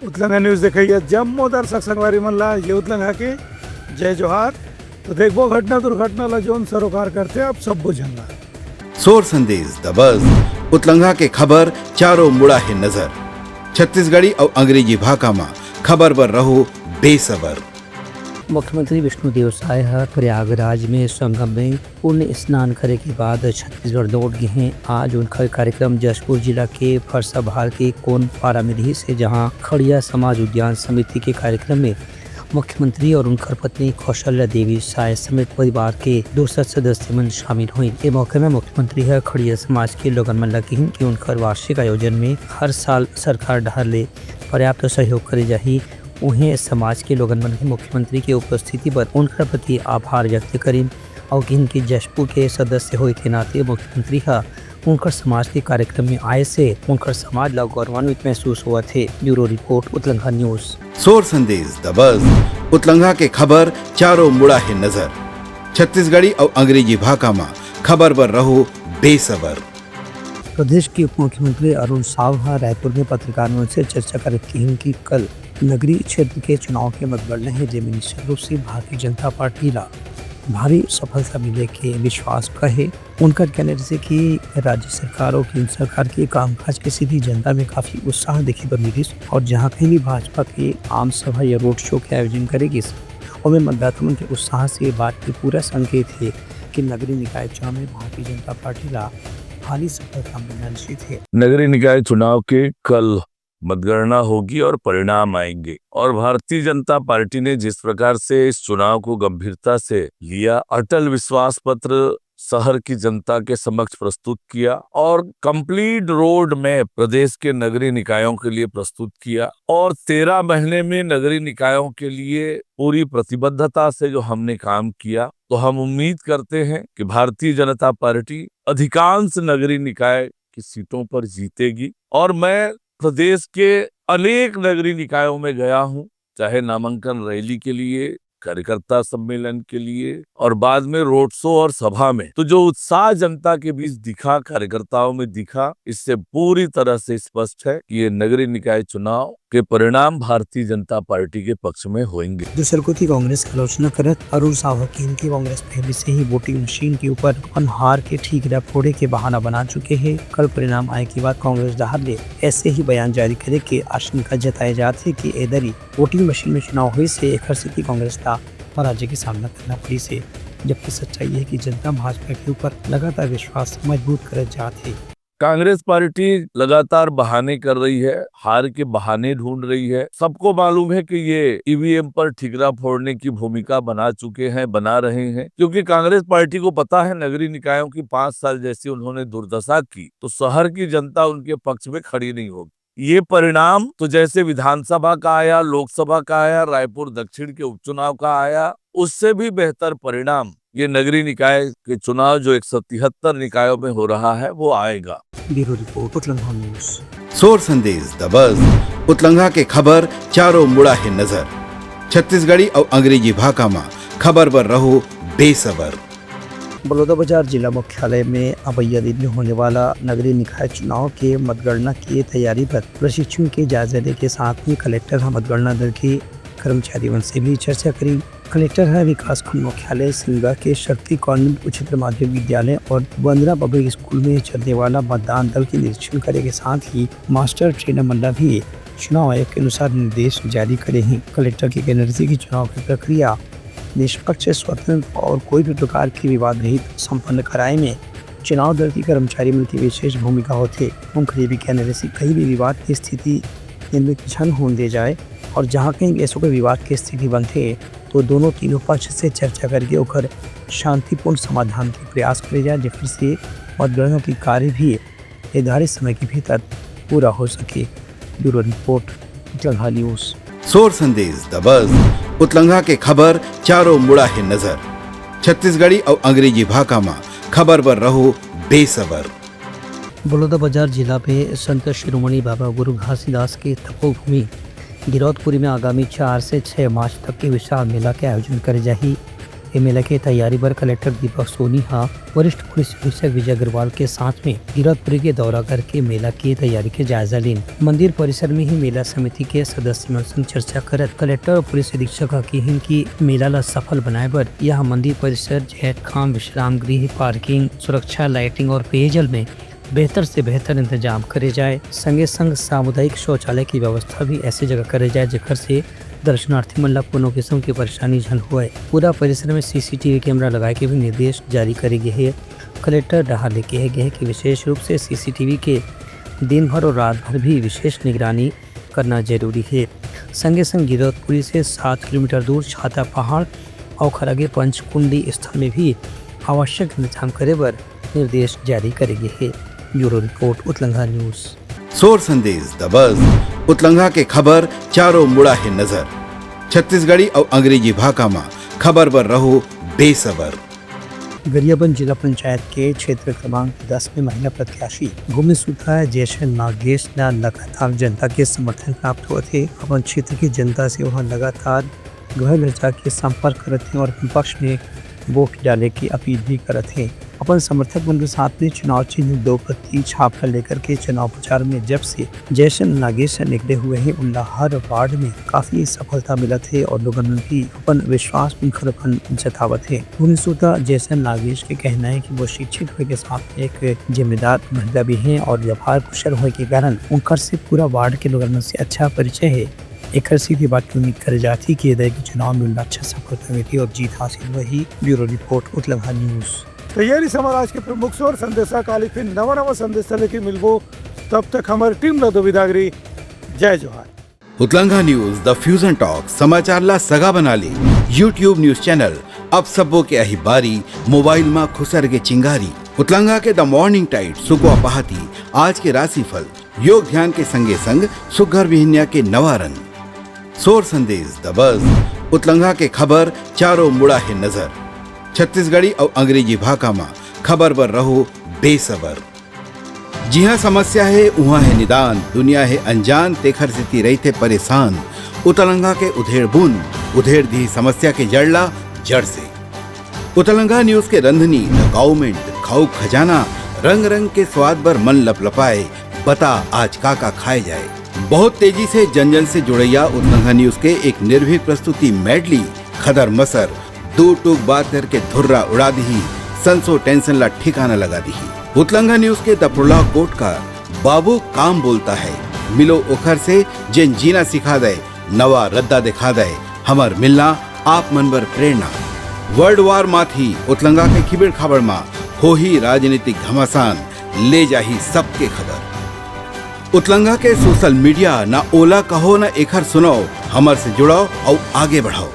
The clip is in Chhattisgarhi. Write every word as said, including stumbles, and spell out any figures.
उतलंगा न्यूज देखइया जम्मो दर्शक संगवारी मन ला ये उतलंगा के जय जोहार। तो देखबो घटना दुर्घटना ला जोन सरोकार करथे आप सब्बो झन ला। सोर संदेश दबस, उतलंगा के खबर चारों मुड़ा हे नजर। छत्तीसगढ़ी अउ अंग्रेजी भाखा मा खबर बर रहो बेसबर। मुख्यमंत्री विष्णुदेव साय ह प्रयागराज में संगम में पुण्य स्नान करे के बाद छत्तीसगढ़ लौट गे हें। आज उनकर कार्यक्रम जशपुर जिला के फरसाभार के कोनपारा में रिहिस हे, जहां खड़िया समाज उद्यान समिति के कार्यक्रम में मुख्यमंत्री और उनकर पत्नी कौशल्या देवी साय समेत परिवार के दूसर सदस्य मन शामिल होइन। ए मौके में मुख्यमंत्री ह खड़िया समाज के लोगन मन ल किहिन कि उनकर वार्षिक आयोजन में हर साल सरकार डहार ले पर्याप्त सहयोग करे जाही। उहें, समाज के लोगन मन भी मुख्यमंत्री के उपस्थिति बर उनकर प्रति आभार व्यक्त करिन अउ किहिन कि जशपुर के सदस्य होए के नाते मुख्यमंत्री ह उनकर समाज के कार्यक्रम में आए से उनकर समाज ला गौरवान्वित महसूस होवत हे। Bureau report, Utlanga news. सोर संदेश दबस, उतलंगा के खबर चारों मुड़ा हे नजर। छत्तीसगढ़ी अउ अंग्रेजी भाखा मा खबर बर रहो बेसबर। प्रदेश के उप मुख्यमंत्री अरुण साव ह रायपुर में पत्रकार मन से चर्चा करत किहिन कि कल नगरीय क्षेत्र के चुनाव के मतगणना हे, जेमे निश्चित रूप से भारतीय जनता पार्टी ला भारी सफलता मिले के विश्वास कहे। उनकर कहना जैसे कि राज्य सरकार और केंद्र सरकार के कामकाज के सीधी जनता में काफी उत्साह देखे बर मिलिस और जहां कहीं भी भाजपा के आम सभा या रोड शो के आयोजन करे गिस, ओमे मतदाता मन के उत्साह से ये बात के पूरा संकेत हे कि नगरीय निकाय चुनाव में भारतीय जनता पार्टी ला भारी सफलता मिलना निश्चित हे। नगरीय निकाय चुनाव के कल मतगणना होगी और परिणाम आएंगे और भारतीय जनता पार्टी ने जिस प्रकार से इस चुनाव को गंभीरता से लिया, अटल विश्वास पत्र शहर की जनता के समक्ष प्रस्तुत किया और कंप्लीट रोड मैप प्रदेश के नगरीय निकायों के लिए प्रस्तुत किया और तेरह महीने में नगरीय निकायों के लिए पूरी प्रतिबद्धता से जो हमने काम किया, तो हम उम्मीद करते हैं कि भारतीय जनता पार्टी अधिकांश नगरीय निकाय की सीटों पर जीतेगी। और मैं प्रदेश के अनेक नगरीय निकायों में गया हूं, चाहे नामांकन रैली के लिए, कार्यकर्ता सम्मेलन के लिए और बाद में रोड शो और सभा में, तो जो उत्साह जनता के बीच दिखा, कार्यकर्ताओं में दिखा, इससे पूरी तरह से स्पष्ट है कि ये नगरीय निकाय चुनाव के परिणाम भारतीय जनता पार्टी के पक्ष में होंगे। दूसर कोति कांग्रेस की आलोचना करत अरुण साव ह किहिन कि कांग्रेस पहले से ही वोटिंग मशीन के ऊपर अपन हार के ठीकरा फोड़े के बहाना बना चुके हे। कल परिणाम आए के बाद कांग्रेस डहार ले ऐसे ही बयान जारी करे के आशंका जताए जात हे कि ए दरी वोटिंग मशीन में चुनाव होइस हे, एखर सेती कांग्रेस ला पराजय के सामना करना पड़िस हे, जबकि सच्चाई ये हे कि जनता भाजपा के ऊपर लगातार विश्वास मजबूत करत जात हे। कांग्रेस पार्टी लगातार बहाने कर रही है, हार के बहाने ढूंढ रही है। सबको मालूम है कि ये ईवीएम पर ठीकरा फोड़ने की भूमिका बना चुके हैं, बना रहे हैं, क्योंकि कांग्रेस पार्टी को पता है नगरीय निकायों की पांच साल जैसी उन्होंने दुर्दशा की, तो शहर की जनता उनके पक्ष में खड़ी नहीं होगी। ये परिणाम तो जैसे विधानसभा का आया, लोकसभा का आया, रायपुर दक्षिण के उपचुनाव का आया, उससे भी बेहतर परिणाम ये नगरीय निकाय के चुनाव जो एक सौ तिहत्तर निकायों में हो रहा है, वो आएगा। Bureau report, Utlanga news. सोर संदेश दबस, उतलंगा के खबर चारों मुड़ा हे नजर। छत्तीसगढ़ी अउ अंग्रेजी भाखा मा खबर बर रहो बेसबर। बलौदाबाजार जिला मुख्यालय में अवैया दिन में होने वाला नगरीय निकाय चुनाव के मतगणना के तैयारी पर प्रशिक्षण के जायजा लेके साथ में कलेक्टर ह मतगणना दल के कर्मचारी मन से भी चर्चा करी। कलेक्टर ह विकासखंड मुख्यालय सिमगा के शक्ति कॉन्वेंट उच्चतर माध्यमिक विद्यालय और वंदना पब्लिक स्कूल में चलने वाला मतदान दल के निरीक्षण करे के साथ ही मास्टर ट्रेनर मन ला भी चुनाव आयोग के अनुसार निर्देश जारी करे हे। कलेक्टर के कहना रहिसे कि चुनाव की प्रक्रिया निष्पक्ष, स्वतंत्र और कोई भी प्रकार के विवाद रहित संपन्न कराए में चुनाव दल के कर्मचारी मन की विशेष भूमिका होथे। उनकर ये भी कहना रहिसे कि कहीं भी विवाद की स्थिति निर्मित झन होन दे जाए और जहां कहीं ऐसा कोई विवाद की स्थिति बनथे, तो दोनों तीनों पक्ष से चर्चा करके ओकर शांतिपूर्ण समाधान के प्रयास करे जाए, जेकर से मतगणना के कार्य भी निर्धारित समय के भीतर पूरा हो सके। Bureau report, Utlanga news. सोर संदेश दबस, उतलंगा के खबर चारों मुड़ा हे नजर। छत्तीसगढ़ी अउ अंग्रेजी भाखा मा खबर बर रहो बेसबर। बलौदाबाजार जिला में संत शिरोमणि बाबा गुरु घासीदास के तपोभूमि गिरौदपुरी में आगामी चार से छह मार्च तक के विशाल मेला के आयोजन करे जाही। ए मेला के तैयारी बर कलेक्टर दीपक सोनी ह वरिष्ठ पुलिस अधीक्षक विजय अग्रवाल के साथ में गिरौदपुरी के दौरा करके मेला के तैयारी के जायजा लीन। मंदिर परिसर में ही मेला समिति के सदस्य मन संग चर्चा करत कलेक्टर और पुलिस अधीक्षक ह किहिन कि मेला ला सफल बनाए बर यह मंदिर परिसर, जैतखाम, विश्राम गृह, पार्किंग, सुरक्षा, लाइटिंग और पेयजल में बेहतर से बेहतर इंतजाम करे जाए। संगे संग सामुदायिक शौचालय की व्यवस्था भी ऐसी जगह करे जाए, जेकर से दर्शनार्थी मन ला कोनो किस्म की परेशानी झन होए। पूरा परिसर में सीसीटीवी कैमरा लगाए के भी निर्देश जारी करे गे हे। कलेक्टर डहार ले कहे गे हे कि विशेष रूप से सीसीटीवी के दिन भर और रात भर भी विशेष निगरानी करना जरूरी हे। संगे संग गिरौदपुरी से सात किलोमीटर दूर छाता पहाड़ और खरागे पंचकुंडी स्थल में भी आवश्यक इंतजाम करे बर निर्देश जारी करे गे हे। Bureau report, Utlanga news. सोर संदेश द बस, उतलंगा के खबर चारों मुड़ा हे नजर। छत्तीसगढ़ी अउ अंग्रेजी भाखा म खबर बर रहो बेसबर। गरियाबंद जिला पंचायत के क्षेत्र क्रमांक दस में महिला प्रत्याशी भूमि सुधा जैसे नागेश ला लगातार जनता के समर्थन प्राप्त होत हे। अपन क्षेत्र की जनता से वह लगातार घर घर जाके संपर्क करत हे और अपन पक्ष में वोट डाले की अपील भी करत हे। अपन समर्थक मन के साथ में चुनाव चिन्ह दो पत्ती छाप ला लेकर के चुनाव प्रचार में जब से जैसन नागेश निकले हुए हे, उनला हर वार्ड में काफी सफलता मिलत हे और लोगन मन भी अपन विश्वास उनकर अपन जतावत हे। भूमि सुधा जैसन नागेश के कहना हे कि वो शिक्षित होए के साथ एक जिम्मेदार महिला भी हे और व्यवहार कुशल होए के कारण उनकर से पूरा वार्ड के लोगन मन से अच्छा परिचय हे। एकर सीधी बात के उम्मीद करे जात हे कि ए दाई के चुनाव में उनला अच्छा सफलता मिलही और जीत हासिल होही। Bureau report, Utlanga news. तैयारी से हमारा आज के प्रमुख सोर संदेशा। काली फिर नवा नवा संदेशा लेके मिलबो, तब तक हमारी टीम ला दो विदागरी। जय जोहार। उतलंगा न्यूज, द फ्यूजन टॉक, समाचार ला सगा बना ले। YouTube न्यूज चैनल अब सबो के आही बारी, मोबाइल मा खुसर के चिंगारी। उतलंगा के द मॉर्निंग टाइड, सुकवा पहाती, आज के राशिफल, योग ध्यान के संगे संग सुग्घर बिहनिया के नवा रंग। सोर संदेश द बस, उतलंगा के खबर चारों मुड़ा हे नजर। छत्तीसगढ़ी अउ अंग्रेजी भाखा मा खबर बर रहो बेसबर। जिहाँ समस्या हे, उहाँ हे निदान, दुनिया हे अनजान, तेखर सेती रहिथे परेशान। उतलंगा के उधेड़ बुन, उधेड़ दिही समस्या के जड़ ला जड़ से। उतलंगा न्यूज के रंधनी, द काउमेंट, खाऊ खजाना, रंग रंग के स्वाद बर मन लपलपाए, बता आज का का खाए जाए। बहुत तेजी से जन जन से जुड़ैया उतलंगा न्यूज के एक निर्भीक प्रस्तुति मेडली, खदर मसर, दू टूक बात करके धुर्रा उड़ा दिही, संसो टेंशन ला ठिकाना लगा दिही। उतलंगा न्यूज के द प्रोलॉग कोट का बाबू काम बोलता है, मिलो ओखर से जेन जीना सिखा दे, नवा रद्दा दिखा दे, हमर मिलना आप मन बर प्रेरणा। वर्ल्ड वार माथी उतलंगा के खिबेड़ खाबड़ मा होही राजनीतिक घमासान, ले जाही सबके खबर। उतलंगा के सोशल मीडिया, ना ओला कहो ना एखर सुनाओ, हमर से जुड़ाओ अउ आगे बढ़ाओ।